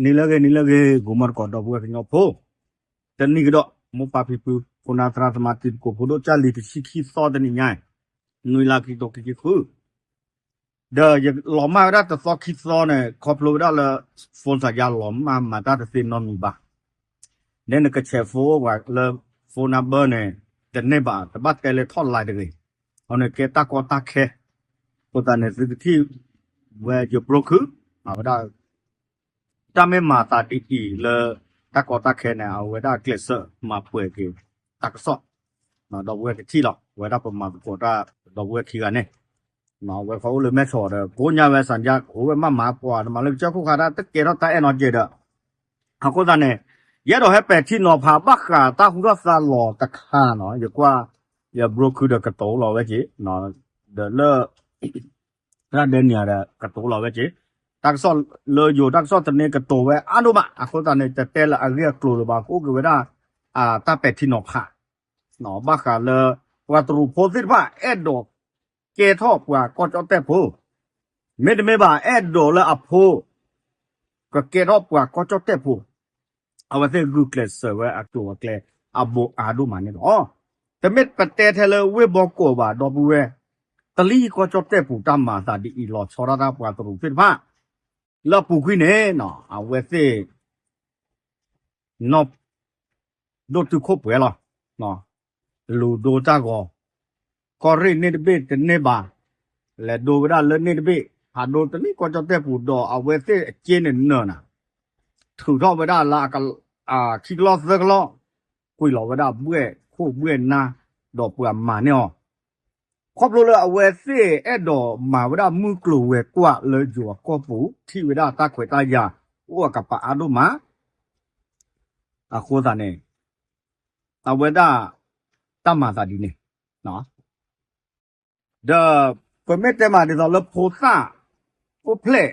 နံၤလၢအဂ့ၤ နံၤလၢအဂ့ၤ ဂီၤမီတကိး ဒီပုၢ်ဝဲၢ်ကညီဖိ, တနံၤကဒီး မိၢ်ပၢ်ဖံဖု ဖိနၢ်သရၣ်သမါ တံၤသကိးဖိဒိၣ် ကၢ်လံၤ တဆံခံသီတနံၤညါ, နွံလါခံကထိခံဆံဃု, ဒီးယလီၤမၢ်ဝဲဒၣ်တသီခံသီန့ၣ် ခီဖျိဝဲဒၣ်လၢ phone စၢ်ယါလီၤမၢ်မၤတၢ်တသ့နီတမံၤဘၣ်, ဒီးနကဆဲး phone ပှၤလၢ phone number န့ၣ် တန့ၢ်ဘၣ် တဘၣ်တဲလၢထီၣ် line တဂ့ၤ, အန့ၣ်ကဲတၢ်ကီတၢ်ခဲ, အဃိသတးန့ၣ် သုကထံၣ်ဝဲယ bro ခု အဝဲဒၣ် တၢ်မ့ၢ်မၤသးဒ်အံၤလၢ တၢ်ကီတၢ်ခဲန့ၣ် အဝဲဒၣ်ကျဲးစၢးမၤပှဲၤက့ၤတၢ်ကစီၣ်, ဒီပုၢ်ဝဲၢ်ကထံၣ်လီၤ အဝဲဒၣ်ပမၤသကိးတၢ် ဒီပုၢ်ဝဲၢ်ခံဂၤန့ၣ်, အဝဲခီအိၣ်လၢမဲၢ်ဆီးဒီး ကိးညါဝဲစၢ်ယါ အိၣ်ဝဲမးမၤပှၤ တမၤလၢကစၢၢ်ခိၣ်ခါဒၣ် တကဲထီၣ်တၢ်အဲၣ်နီတကဲးဒီး အဃိသတးန့ၣ် ယအဲၣ်ဒိးဟဲပဲာ်ထံနီၤဖး ဘၣ်ဃးတၢ်ဟူထီၣ်သါလီၤတခါနီၤ, ယကွၢ် ယ bro ခုဒီးကတိၤလီၤဝဲက့ၤ, ဒီးလၢ တၢ်ဒဲးနံၤဒီးကတိၤလီၤဝဲက့ၤ, တၢ်ကစီၣ်လၢယိၤ တၢ်ကစီၣ်သန့ကတိၤဝဲအါဒိၣ်မး, အဃိသတးန့ၣ် တတဲလၢအဂ့ၢ်အကျိၤလၢၤဘၣ် ကအိၣ်က့ၤဝဲဒၣ် တၢ်ပဲာ်ထံနီၤဖး, ဘၣ်ဃးလၢ ပှၤတရူးဖိသ့ၣ်တဖၣ် အဲၣ်ဒိးကဲထီၣ်ပှၤကီၢ်ကၠီၣ်တဲၣ်ဖိ, မ့တမ့ၢ်ဘၣ် အဲၣ်ဒိးလၢအဖိ ကကဲထီၣ်ပှၤကီၢ်ကၠီၣ်တဲၣ်ဖိ, အဝဲသ့ၣ်ဂုာ်ကျဲးစၢးဝဲအကျိၤအကျဲ အဘိးအါဒိၣ်မးန့ၣ်လီၤ. တမ့ၢ်ပတဲထဲလၢဝ့ၢ်ဘီကီးဘၣ် ဒီပုၢ်ဝဲၢ်, တလံၤကီၢ်ကၠီၣ်တဲၣ်ပူၤတၢ်မၤသးဒ်အံၤ လီၤဆီဒၣ်တၢ်ပှၤတရူးသ့ၣ်တဖၣ်, လၢအပူၤကွံာ်န့ၣ် အဝဲသ့ၣ် နီၢ် ဒိၣ်တုာ်ခိၣ်ပှဲၤလီၤ, လူၤဒိတၢ်ဂီၤ, ကီၢ်ရ့ၣ်န့ၢ်တဘ့ၣ်တန့ၢ်ဘၣ်, လဲၤဒိဝဲဒၣ်လၢန့ၢ်တဘ့ၣ်, ဟးဒိတလံၤကီၢ်ကၠီၣ်တဲၣ်ပူၤဒီး အဝဲသ့ၣ်အစ့န့ၣ်နၢၤနၤ, ထုးထီၣ်ဝဲဒၣ်လၢ ခံကလီၢ်သၢကလီၢ်, ကွံာ်လီၤဝဲဒၣ်ဘှဲၣ်ခိၣ်ဘှဲၣ်နါ, ဒီးပှၤမၤန့ၢ်အီၤ ခီဖျိလၢအဝဲသ့ၣ်အဲၣ်ဒိးမၤဝဲဒၣ်မုၢ်ကျိၤဝဲၤကွာ်လၢယိၤအကီၢ်ပူၤ ထံၣ်ဝဲဒၣ်တၢ်ခွဲးတၢ်ယာ် အိၣ်အကပၤအါဒိၣ်မး, အဃိသတးန့ၣ် အဝဲဒၣ် တၢ်မၤသးဒ်န့ၣ်, ဒီးပမ့ၢ်တဲမးဒ်သိးလၢဖိသၣ် အိၣ်ဖျဲၣ်,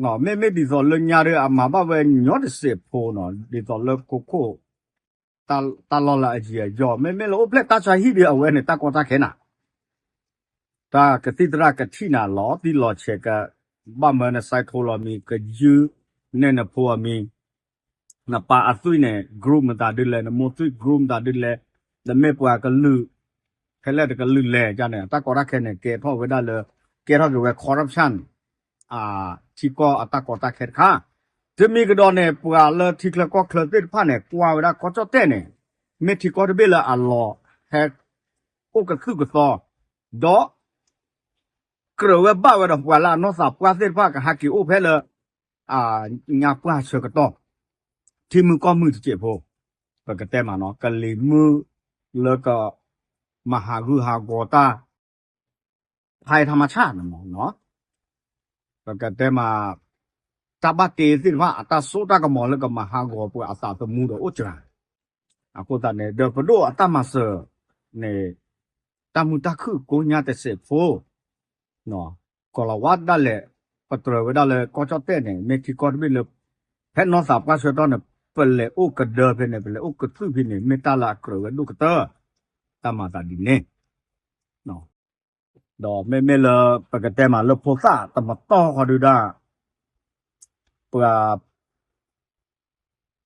မ့မ့ၢ်ဒ်သိးလၢညါဒီး အမၤဘၣ်ဝဲညီတစဲးဖိနီၤ ဒ်သိးလၢခိခိၣ် တၢ်လီၢ်လၢအယံၤအယီၣ် မ့မ့ၢ်လၢအိၣ်ဖျဲၣ်တၢ်ဆါဟံၣ်ဒီး အဝဲန့ၣ် တၢ်ကီတၢ်ခဲနၤ, တၢ်ကသံၣ်သရၣ်ကထံၣ်နၤလီၤတံၢ်လီၤဆဲး ကဘၣ်မၢန စဲးထိလီၤမံၤ ကယုၢ်နဲၣ်နဖိအမံၤ, နပၢ်အသွံၣ်န့ၣ် group မတၤဒုလဲၣ် နမိၢ်သွံၣ် group မတၤဒုလဲၣ်, နမ့ၢ်ပှၤကလုာ် ဖဲလဲၣ်တကလုာ်လဲၣ်န့ၣ် တၢ်ကီတၢ်ခဲန့ၣ် ကဲထီၣ်ဝဲဒၣ်လၢ ကဲထီၣ်က့ၤဝဲ corruption ထံကီၢ်အတၢ်ကီတၢ်ခဲတခါ, တမံၤကဒီးန့ၣ် ပှၤလၢထံချၢကီၢ်ချၢသ့ၣ်တဖၣ်န့ၣ် ကွၢ်ဝဲဒၣ်ကီၢ်ကၠီၣ်တဲၣ်န့ၣ် မ့ၢ်ထံကီၢ်တဘ့ၣ်လၢအလီၤဟဲ အိၣ်ကသုၣ်ကသီ, ဒီး ကြၢးဝဲဘၣ်ဝဲဒီးပှၤလၢအနီၢ်သးပှၢ်သ့ၣ်တဖၣ် ကဟဲက့ၤအိၣ်ဖဲလၢ ညါပှၢ်ဆၢကတီၢ် ထံမုၢ်ကီၢ်မုၢ်တစဲးဖိ, ပကတဲမးနီၤ ကလံၤမုၢ်လၢက မၤဟးဂူာ်ဟးဂီၤတၢ် ဖဲထီမါဆၣ်န့ၣ်မးနီၤ, ပကတဲမး တၢ်ဘၣ်တ့သ့ၣ်တဖၣ် အတၢ်စိတၢ်ကမီၤလၢကမၤဟးဂီၤပှၤအသးသမူဒီးအိၣ်စှၤ, အဃိသတးန့ၣ် ဒီးပဒိၣ်အတၢ်မၤစၢၤန့ၣ် တၢ်မုာ်တၢ်ခုၣ်ကိးညါတစဲးဖိ ကီၤလၤဝါဒၣ်လဲာ် ပတြၢၤဝဲဒၣ်လၢကီၢ်ကၠီၣ်တဲၣ်န့ၣ် မ့ၢ်ထံကီၢ်တဘ့ၣ်လၢ ဖဲနီၢ်သးပှၢ်ဆၢကတီၢ်န့ၣ် ပလဲၤအိၣ်ကဒၢဖဲန့ၣ် ပလဲၤအိၣ်ကသုၣ်ဖဲန့ၣ် မ့ၢ်တၢ်လၢအကြၢးဝဲဒိၣ်ကတၢၢ်, တၢ်မၤသးဒ်န့ၣ်, ဒီးမ့မ့ၢ်လၢ ပကတဲမးလၢဖိသၣ်တမတီၢ်ဃီဒုဒၣ် ပှၤ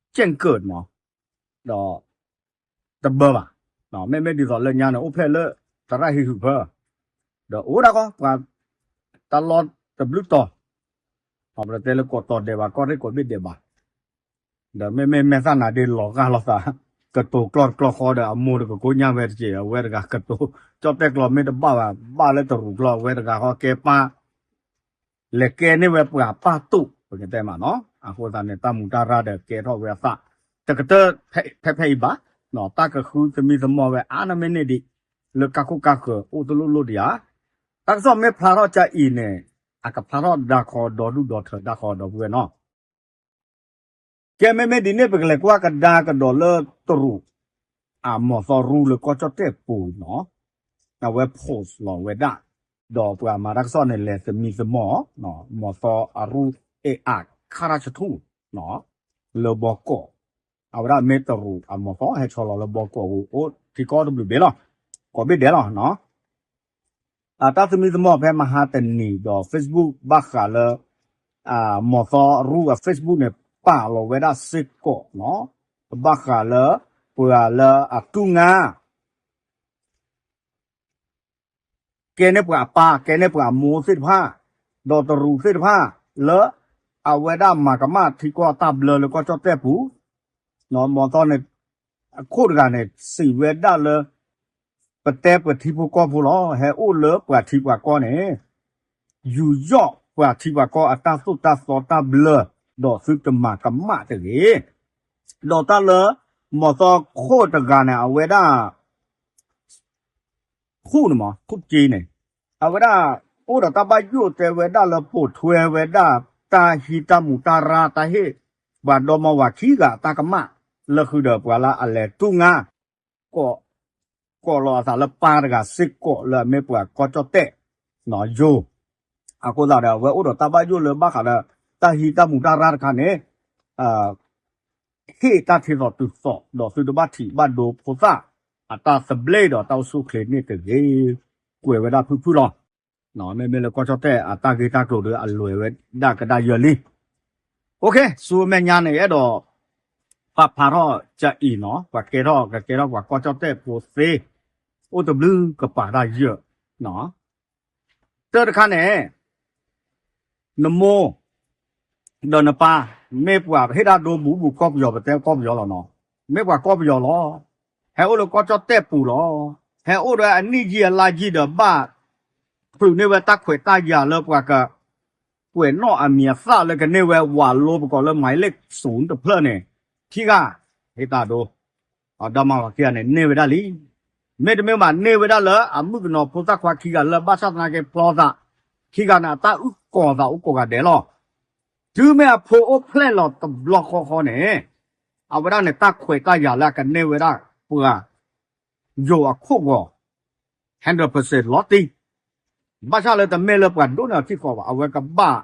ကဲၣ်ကၢၣ်မး ဒီး တဘၢဘၣ်, မ့မ့ၢ်ဒ်သိးလၢညါန့ၣ် အိၣ်ဖျဲၣ်လၢ သရၣ်ဟံၣ်ဟုၣ်ဖၢ ဒီးအိၣ်ဒၣ်ကီ ပှၤ တၢ်လီၢ်တဘျုးတီၤ, ပတဲလၢကီၢ်တီၤဒဲးဘၣ် ကီၢ်ရ့ၣ်ကီၢ်ဘ့ၣ်ဒဲးဘၣ်, ဒီးမ့မ့ၢ်မဲာ်သၣ်နၤဒ်လီၤဂာ်လိာ်သး ကတိၤကျီၢ်တကျီၢ်ဃီဒီး အမိၢ်တကကိးညါဝဲတက့ၢ် အဝဲတဂၤကတိၤ ကၠီၣ်တဲၣ်ကျိာ်မ့ၢ်တဘၣ်ဘၣ် ဘၣ်လၢတရူးကျိာ် အဝဲတဂၤဃီကဲပၢ် လဲၤကဲန့ၢ်ဝဲပှၤပၢ်တိာ် ပကတဲမးနီၤ, အဃိသတးန့ၣ် တၢ်မူတၢ်ရၢ်ဒီးကဲထီၣ်ဝဲအသး တကတၢၢ်ဖဲဖဲအံၤဘၣ်, တၢ်ကဃုသမံသမိးဝဲအါန့ၢ်မ့ၢ်န့ၢ်ဒံး လၢကၢ်ခိၣ်ကၢ်ဃၢၤအိၣ်တလိၣ်လိၣ်ဒံးဧါ, တၢ်ကစီၣ်မ့ၢ်ဖျါထီၣ်ကၢ်အံၤန့ၣ် အကဖျါထီၣ်ဒၣ်ဃီဒီဒူၣ်ဒီထၢဒၣ်ဃီဒီပုၢ်ဝဲၢ်နီၤ ကဲမ့မ့ၢ်ဒ်န့ၣ် ပကလဲၤကွၢ်ကဒါကဒီးလၢတရူး အမီၤသီရူလၢကီၢ်ကၠီၣ်တဲၣ်ပူၤနီၤ, အဝဲ post လီၤဝဲဒၣ်, ဒီးပှၤမၤတၢ်ကစီၣ်န့ၣ် လဲၤသမံသမိး မီၤသီအရူ အ့ၣ်အး ခါရၣ်ဆထူၣ် လၢဘီကီး, အဝဲဒၣ်မ့ၢ်တရူးအမီၤသီ ဟဲဆီလီၤလၢဘီကီးအအိၣ်ထံကီၢ်တဘျုးဘ့ၣ်လီၤ, ကီၢ်ဘ့ၣ်ဒဲးလီၤနီၤ အတၢ်သမံသမိးဖဲမဟါတနံၤဒီး Facebook ဘၣ်ဃးလၢ မီၤသီရူအ Facebook န့ၣ် ပာ်လီၤဝဲဒၣ်စ့ၢ်ကီးနီၤ, ဘၣ်ဃးလၢ ပှၤလၢအတူၢ်ငါ ကဲန့ၢ်ပှၤအပၢ် ကဲန့ၢ်ပှၤအမိၢ်သ့ၣ်တဖၣ်, ဒီးတရူးသ့ၣ်တဖၣ် လၢအဝဲဒၣ်မၤကမၣ်ထံကီၢ်အတၢ်ဘျၢလၢကီၢ်ကၠီၣ်တဲၣ်ပူၤ, မ်သီန့ၣ် အခိၣ်တဂၤန့ၣ် စံးဝဲဒၣ်လၢ ပတဲပထံဖိကီၢ်ဖိလီၤ. ဟဲအိၣ်လၢပှၤထံပှၤကီၢ်န့ၣ် ယူးယီၣ်ပှၤထံပှၤကီၢ်အတၢ်သိၣ်တၢ်သီတၢ်ဘျၢ, ဒီးသုတမၤကမၣ်တဂ့ၤ. ဒီးတၢ်လၢ မ်သီခိၣ်တဂၤန့ၣ် အဝဲဒၣ် ခိၣ်န့ၣ်မး ခိၣ်က့န့ၣ် အဝဲဒၣ် အိၣ်ဒီးတၢ်ဘၣ်ယိၣ်တဲဝဲဒၣ်လၢပိာ်ထွဲဝဲဒၣ် တၢ်ဟံးတၢ်မူးတၢ်ရၢ် တၢ်ဟ့ၣ်ပှၤဒီမါဝၤခံဂၤအတၢ်ကမၣ် လၢဃုာ်ဒီးပှၤလၢအလဲၤတူၢ်ငါ ကိးလီၤအသးလၢပၢ်တဂၤစ့ၢ်ကီးလၢအမ့ၢ်ပှၤကီၢ်ကၠီၣ်တဲၣ် ယိၤ အဃိသတးဒီး အဝဲအိၣ်ဒီးတၢ်ဘၣ်ယိၣ်လၢဘၣ်ဃးဒီး တၢ်ဟံးတၢ်မူးတၢ်ရၢ်တခါန့ၣ် ဟ့ၣ်တၢ်ထံၣ်သိးတုၤသိး ဒီးသုတဘၣ်ထံးဘၣ်ဒိဖိသၣ် အတၢ်သဘျ့ဒီးတၢ်အိၣ်ဆူၣ်အိၣ်ချ့န့ၣ်တဂ့ၤ, ကွဲးဝဲဒၣ်ဖုၣ်ဖုၣ်လီၤ. မ့မ့ၢ်လၢကီၢ်ကၠီၣ်တဲၣ်အတၢ်ဂ့ၢ်တၢ်ကျိၤဒီး အလွဲၢ်ဝဲဒၣ်ကဒါယၢလံ. ဆူမဲာ်ညါန့ၣ် အဲၣ်ဒိး ပာ်ဖျါထီၣ်ကအံၤနီၤ, ပှၤကဲထီၣ် ကကဲထီၣ်ပှၤကီၢ်ကၠီၣ်တဲၣ်ဖိသ့ အိၣ်တဘျုးကပၤတၢ်ယၢၢ် တၢ်တခါန့ၣ် နမိၢ် ဒီးနပၢ် မ့ၢ်ပှၤဟ့ၣ်တၢ်ဒိဘူးဘူးကီၢ်ပယီၤ ပတဲကီၢ်ပယီၤလီၤနီၤ, မ့ၢ်ပှၤကီၢ်ပယီၤလီၤ. ဟဲအိၣ်လၢကီၢ်ကၠီၣ်တဲၣ်ပူၤလီၤ. ဟဲအိၣ်ဒီးအနံၣ်ယံာ်အလါယံာ်ဒီးဘၣ် ချုးန့ၢ်ဝဲတၢ်ခွဲးတၢ်ယာ်လၢပှၤက ကွဲးနီၣ်အမံၤအသၣ်လၢကန့ၢ်ဝဲဝၤလိပကိးလၢ မၤလ့ၣ်စူၤတဖျၢၣ်န့ၣ် ခံဂၤ ဟ့ၣ်တၢ်ဒိ ဒီမါဝၤခံဂၤန့ၣ် န့ၢ်ဝဲဒၣ်လံ. မ့တမ့ၢ်ဘၣ် န့ၢ်ဝဲဒၣ်လၢအမုၣ်ကနီၤဖိသၣ်ခွါခံဂၤလၢ ဘၣ်ဆၣ်သနာ်က့ဖျီသး ခံဂၤန့ၣ် အတၢ်အုၣ်ကီၤသးအိၣ်ကိးဂၤဒဲးလီၤ. တုၤမ့ၢ်အဖိအိၣ်ဖျဲၣ်လီၤတဘျီဃီဃီန့ၣ် အဝဲဒၣ်န့ၣ် တၢ်ခွဲးတၢ်ယာ်လၢအကန့ၢ်ဝဲဒၣ်ပှၤ ယိၤအခိၣ်ဂီၤ hundred percent လီၤတံၢ် ဘၣ်ဆၣ်လၢတမ့ၢ်လၢပှၤဒိၣ်န့ၢ်အီၤထံကီၢ်ဘၣ်, အဝဲကဘၣ်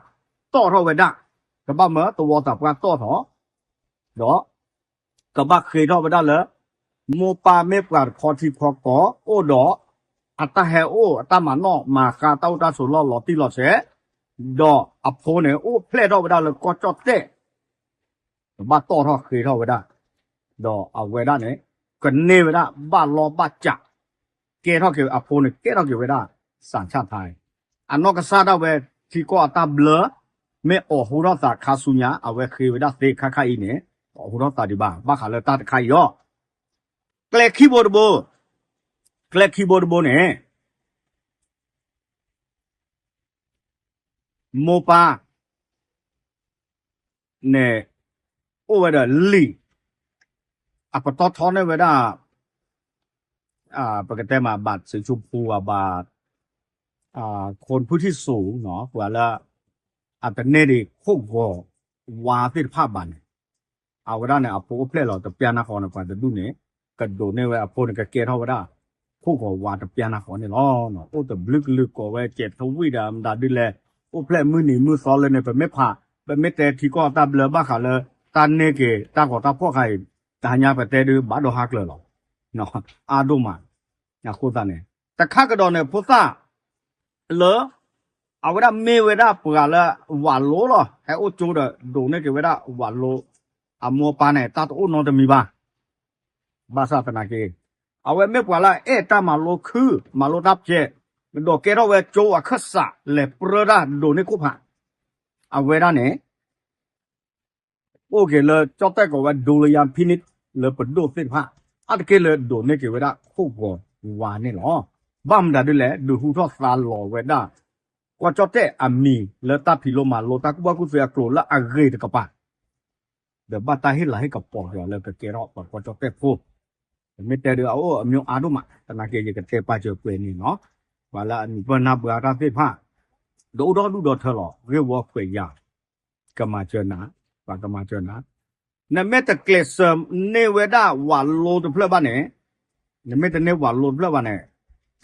တီၣ်ထီၣ်ဝဲဒၣ်, ကဘၣ်မၢသဝီသးပှၢ်တီၣ်ထီၣ်, ဒီးကဘၣ်ဃ့ထီၣ်ဝဲဒၣ်လၢ မိၢ်ပၢ်မ့ၢ်ပှၤတခီထံခီကီၢ် အိၣ်ဒီးအတၢ်ဟဲအိၣ်အတၢ်မၤနီၣ်မၤဃါတၢ်အိၣ်တၢ်ဆိးလီၢ်လီၤတံၢ်လီၤဆဲး, ဒီးအဖိန့ၣ် အိၣ်ဖျဲၣ်ထီၣ်ဝဲဒၣ်လၢကီၢ်ကၠီၣ်တဲၣ် ကဘၣ်တီၣ်ထီၣ်ဃ့ထီၣ်ဝဲဒၣ်, ဒီးအဝဲဒၣ်န့ၣ် ကန့ၢ်ဝဲဒၣ်ဘၣ်လီၢ်ဘၣ်စး, ကဲထီၣ်က့ၤအဖိန့ၣ် ကဲထီၣ်က့ၤဝဲဒၣ် စၣ်ဆၣ်ထါ, အနီၢ်ကစၢ်ဒၣ်ဝဲ ထံကီၢ်အတၢ်ဘျၢ မ့ၢ်အိးဟူထီၣ်သးခါဆူညါ အဝဲဃ့ဝဲဒၣ်သ့ခါခါအံၤန့ၣ် အိးဟူထီၣ်သးဒံးဘၣ် ဘၣ်ဃးလၢတၢ်တခါအံၤအီၤ, ကျဲခံဘိတဘိ, ကျဲခံဘိတဘိန့ၣ် မိၢ်ပၢ် န့ၣ် အိၣ်ဝဲဒီးလံာ် အပတီၢ်ထီန့ၢ်ဝဲဒၣ် ပကတဲမး ဘၣ်စံးဆူပူၤဘၣ် ခိၣ်ဖုၣ်ထံၣ်စူၤ ပှၤလၢ အတန့ၢ်ဒံးခိၣ်ဂီၤဝါသ့ၣ်တဖၣ်ဘၣ်န့ၣ် အဝဲဒၣ်န့ၣ် အဖိအိၣ်ဖျဲၣ်လီၤတပျၢ်နၢ်ဃီန့ၣ် ပှၤတဒူၣ်န့ၣ် ကဒိးန့ၢ်ဝဲအဖိန့ၣ် ကကဲထီၣ်ဝဲဒၣ် ခိၣ်ဂီၤဝါတပျၢ်နၢ်ဃီန့ၣ်လီၤ. အိၣ်တဘျုးကလုာ်ကိးဝဲကဲးထဝံၣ်ဒီးမတၤဒုလဲၣ်, အိၣ်ဖျဲၣ်မုၢ်နံၤမုၢ်သီလၢန့ၣ် ပမ့ၢ်ဖး ပမ့ၢ်တဲထံကီၢ်တၢ်ဘျၢဘၣ်ဃးလၢ တၢ်န့ၢ်က့ၤတၢ်ဂီၤတၢ်ဖှီၣ်ခါအံၤ တဟါညါပတဲဒုးဘၣ်ဒိဟါကျၢၤလီၤ. အါဒိၣ်မး, အဃိသတးန့ၣ် တခါကဒီးန့ၣ် ဖိသၣ် လၢ အဝဲဒၣ်မ့ၢ်ဝဲဒၣ်ပှၤလၢဝၤလိလီၤ. ဟဲအိၣ်ကၠိဒီးဒိးန့ၢ်က့ၤဝဲဒၣ်ဝၤလိ အမိၢ်ပၢ်န့ၣ် တၢ်တအိၣ်နီတမံၤဘၣ်. ဘၣ်ဆၣ်သနာ်က့ အဝဲမ့ၢ်ပှၤလၢအအဲၣ်တၢ်မၤလိခုၣ် မၤလိတၢ်ဖျဲး ဒီးကဲထီၣ်ဝဲကၠိအခၢၣ်စး လဲၤပြၢတၢ်ဒိးန့ၢ်ခိၣ်ဖး အဝဲဒၣ်န့ၣ် အိၣ်က့ၤလၢကၠီၣ်တဲၣ်ကိးဝဲ ဒူလယါဖံနံး လၢပဒိၣ်သ့ၣ်တဖၣ် အါတက့ၢ်လၢဒိးန့ၢ်က့ၤဝဲဒၣ်ခိၣ်ဂီၤဝါန့ၣ်လီၤ. ဘၣ်မတၤဒ်လဲၣ် ဒုးဟူထီၣ်သါလီၤဝဲဒၣ် ကီၢ်ကၠီၣ်တဲၣ်အမံၤလၢတၢ်ဖံးလိမၤလိတၢ်ကူၣ်ဘၣ်ကူၣ်သ့အကျိၤလၢအဂ့ၤတကပၤ ဒီးဘၣ်တၢ်ဟ့ၣ်လၤဟ့ၣ်ကပီၤက့ၤအီၤလၢကကဲထီၣ်ပှၤကီၢ်ကၠီၣ်တဲၣ်ဖိ, ပမ့ၢ်တဲဒုးအအိၣ်အမံၤအါဒိၣ်မး သနာ်က့ယကတဲပာ်စၢၤကွဲးန့ၣ်နီၤ, ပှၤလၢအမံၤပၢၢ်နၢ်ပှၤတၢ်သ့ၣ်တဖၣ် ဒီးအိၣ်ဒီဒူၣ်ဒီထၢလီၤ ဂ့ၢ်ဝီခွဲးယာ် ကမၤစၢၤနၤ, ပှၤကမၤစၢၤနၤ, နမ့ၢ်တကျဲးစၢးန့ၢ်ဝဲဒၣ်ဝၤလိတဖျၢၣ်ဘၣ်န့ၣ်, နမ့ၢ်တန့ၢ်ဝၤလိတဖျၢၣ်ဘၣ်န့ၣ်,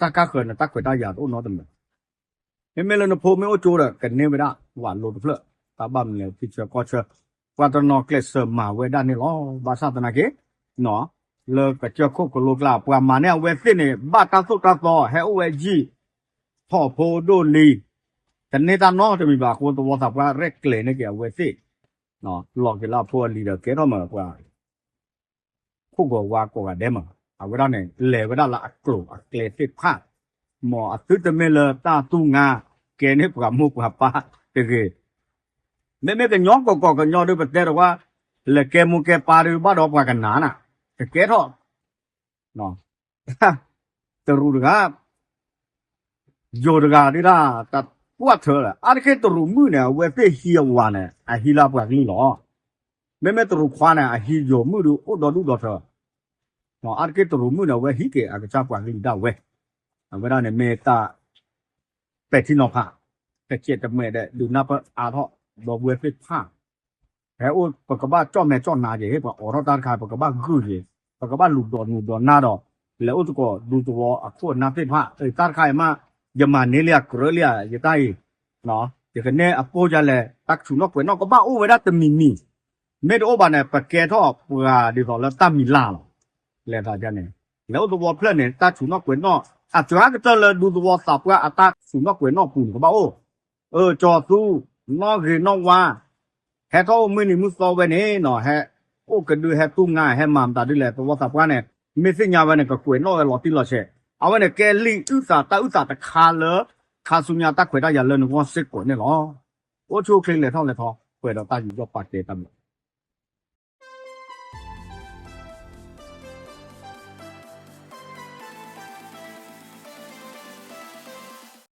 တၢ်ကါဃၢၤန့ၣ် တၢ်ခွဲးတၢ်ယာ်တအိၣ်နီတမံၤ မ့မ့ၢ်လၢနဖိမ့ၢ်အိၣ်ကၠိဒီး ကန့ၢ်ဝဲဒၣ်ဝၤလိတဖျၢၣ်, တၢ်ဘၣ်မနုၤလဲၣ် ထံဆၢကီၢ်ဆၢ, ပှၤတနီၤကျဲးစၢးမၤဝဲဒၣ်န့ၣ်လီၤ. ဘၣ်ဆၣ်သနာ်က့, လၢကစၢၢ်ခိၣ်ကလိကျါ ပှၤမၤန့ၢ်အဝဲသ့ၣ်န့ၣ် ဘၣ်တၢ်သိၣ်တၢ်သီ ဟဲအိၣ်ဝဲယံာ်, ထီၣ်ဖိဒိၣ်လံ, တန့ၢ်တၢ်နီတမံၤဘၣ်အဃိ သဝီသးပှၢ်ရဲၣ်ကျဲၤန့ၢ်က့ၤအဝဲသ့ၣ်, လီၤက့ၤလၢအဖိအလံၤဒီးကဲထီၣ်မးပှၤ ခိၣ်ဂီၤဝါကိးဂၤဒဲးမး, အဝဲဒၣ်န့ၣ် လဲၤဝဲဒၣ်လၢအကျိၤအကျဲသ့ၣ်တဖၣ်, မ်အသုတမ့ၢ်လၢတၢ်သူၣ်ငါ ကဲန့ၢ်ပှၤမိၢ်ပှၤပၢ်တဂ့ၤ, မ့မ့ၢ်ကညီကီၢ်ကီၢ်ကညီဒုးပတဲဒီးဝဲ, လဲၤကဲမိၢ်ကဲပၢ်ဒုးဘၣ်ဒီးပှၤကနၤနၤ, ကကဲထီၣ် တရူးတဂၤ ယိၤတဂၤဒုးဒၣ် တပှၢ်ထၢလၢ အါတက့ၢ်တရူးမုၣ်န့ၣ် အဝဲသ့ၣ်ဟံးအဝၤန့ၣ် အဟံးလၢအပှၤကလုာ်လီၤ. မ့မ့ၢ်တရူးခွါန့ၣ် အဟံးယိၤမုၣ်ဒုးအိၣ်ဒီဒူၣ်ဒီထၢ, အါတက့ၢ်တရူးမုၣ်န့ၣ် အဝဲဟံးက့ၤအကစၢ်ပှၤကလုာ်ဒၣ်ဝဲ, အဝဲဒၣ်န့ၣ်မ့ၢ်တၢ် ပဲာ်ထံနီၤဖး တစဲးတမှဲးဒီး ဒုးနၢ်ပၢၢ်အါထီၣ် ဒီပုၢ်ဝဲၢ်သ့ၣ်တဖၣ်, ဟဲအိၣ်ပကဘၣ်ကၠီၣ်မဲာ်ကၠီၣ်နါက့ၤ ပှၤအိးထီၣ်တၢ်တခါ ပကဘၣ်ဂုာ်က့ၤ, ပကဘၣ်လူၤဒိးနုာ်ဒိးနါဒီး လဲၤအိၣ်သကိးဒူသဝီအခိၣ်အနၢ်သ့ၣ်တဖၣ်, တၢ်တခါအံၤမး ယမၤန့ၢ်လံအကြၢးလံဧါ ယတၢ်အံၤ, ယကနဲၣ်အပိၢ်ယၤလဲၣ် တၢ်ဆူၣ်နီၣ်ကွဲးနီၣ်ကဘၣ်အိၣ်ဝဲဒၣ်တမံၤမံၤ, မ့ၢ်တအိၣ်ဘၣ်န့ၣ် ပကဲထီၣ်ပှၤဒ်သိးလၢတၢ်မံၤလၢ်လီၤ. လဲၤသးန့ၣ် လဲၤအိၣ်သဝီဖျၢၣ်န့ၣ် တၢ်ဆူၣ်နီၣ်ကွဲးနီၣ် အစှၤကတၢၢ်လၢဒူသဝီသးပှၢ်အတၢ်ဆူၣ်နီၣ်ကွဲးနီၣ်ပူၤန့ၣ် ကဘၣ်အိၣ်, အၢ ကၠီၤသူ နီၢ်ဂ့ၤနီၢ်ဝါ ဟဲထီၣ်အိၣ်မုၢ်နံၤမုၢ်သီဝဲန့ၣ်နီၤ ဟဲအိၣ်ကဒု ဟဲတူၢ်ငါ ဟဲမၤမတၤဒ်လဲၣ် သဝီသးပှၢ်န့ၣ် မ့ၢ်သ့ၣ်ညါဝဲန့ၣ် ကကွဲးနီၣ်ဝဲလီၤတံၢ်လီၤဆဲး, အဝဲန့ၣ်ကဲလံာ်အုၣ်သးတၢ်အုၣ်သးတခါလၢ ခါဆူညါတၢ်ခွဲးတၢ်ယာ်လၢနဂီၢ်စ့ၢ်ကီးန့ၣ်လီၤ. အိၣ်ဆူၣ်အိၣ်ချ့လဲၤထီၣ်လဲၤထီ ပှဲၤဒီးတၢ်ယူးယီၣ်ပာ်ကဲတၢ်ဘျုး